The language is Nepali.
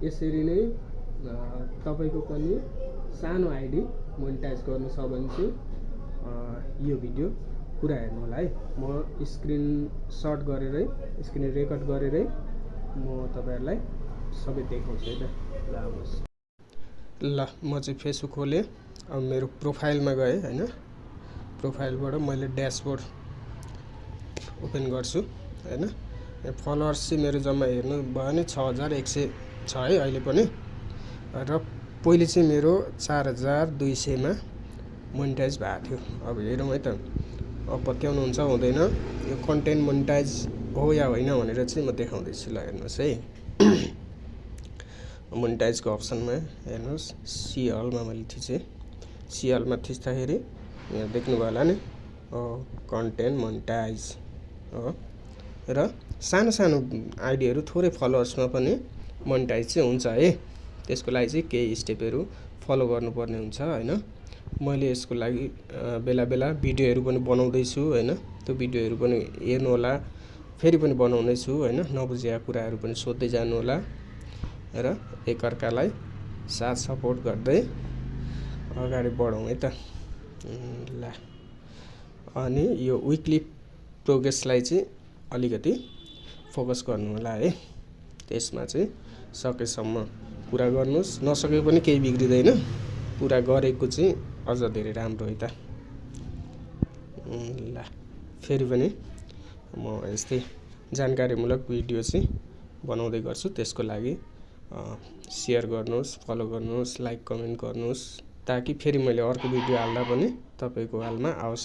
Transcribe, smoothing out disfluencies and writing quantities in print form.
यसरी नै तपाईको पनि सानो आइडी मोनेटाइज गर्नु छ भने चाहिँ यो भिडियो पुरा हेर्नु होला है। म स्क्रिन शट गरेरै स्क्रिन रेकर्ड गरेरै म तपाईहरुलाई सबै देखाउँछु है त। ल आउनुस्। ल म चाहिँ फेसबुक खोले। अब मेरो प्रोफाइलमा गए हैन। प्रोफाइलबाट मैले ड्याशबोर्ड ओपन गर्छु हैन। फलोअर्स चाहिँ मेरो जम्मा हेर्नु भयो भने 6100 छ है अहिले पनि। र पहिले चाहिँ मेरो 4200 मा मोनेटाइज भएको थियो। अब हेरौँ है त अब बत्याउनु हुन्छ हुँदैन यो कन्टेन्ट मोनेटाइज हो या होइन भनेर चाहिँ म देखाउँदै छु। ल हेर्नुस् है। मोनेटाइजको अप्सनमा हेर्नुस् सी अलमा मैले थिचेँ। सी अलमा थिच्दाखेरि यहाँ देख्नु भयो होला नि कन्टेन्ट मोनेटाइज हो। र सानो सानो आइडीहरु थोरै फलोअर्समा पनि मोनेटाइज चाहिँ हुन्छ है। त्यसको लागि चाहिँ केही स्टेपहरु फलो गर्नुपर्ने हुन्छ हैन। मैले यसको लागि बेला बेला भिडियोहरु पनि बनाउँदै छु हैन। त्यो भिडियोहरु पनि हेर्नु होला। फेरि पनि बनाउँदै छु हैन। नबुझेका कुराहरु पनि सोध्दै जानु होला र एकअर्कालाई साथ सपोर्ट गर्दै अगाडि बढौँ है त। ल अनि यो विकली प्रोग्रेसलाई चाहिँ अलिकति फोकस गर्नु होला है। त्यसमा चाहिँ सकेसम्म पुरा गर्नुस्। नसके पनि केही बिग्रिदैन। पुरा गरेको चाहिँ अझ धेरै राम्रो है त। ल फेरि पनि म यस्तै जानकारीमूलक भिडियो चाहिँ बनाउँदै गर्छु। त्यसको लागि शेयर गर्नुस्, फलो गर्नुस्, लाइक कमेन्ट गर्नुस् ताकि फेरि मैले अर्को भिडियो हाल्दा पनि तपाईको हालमा आओस्।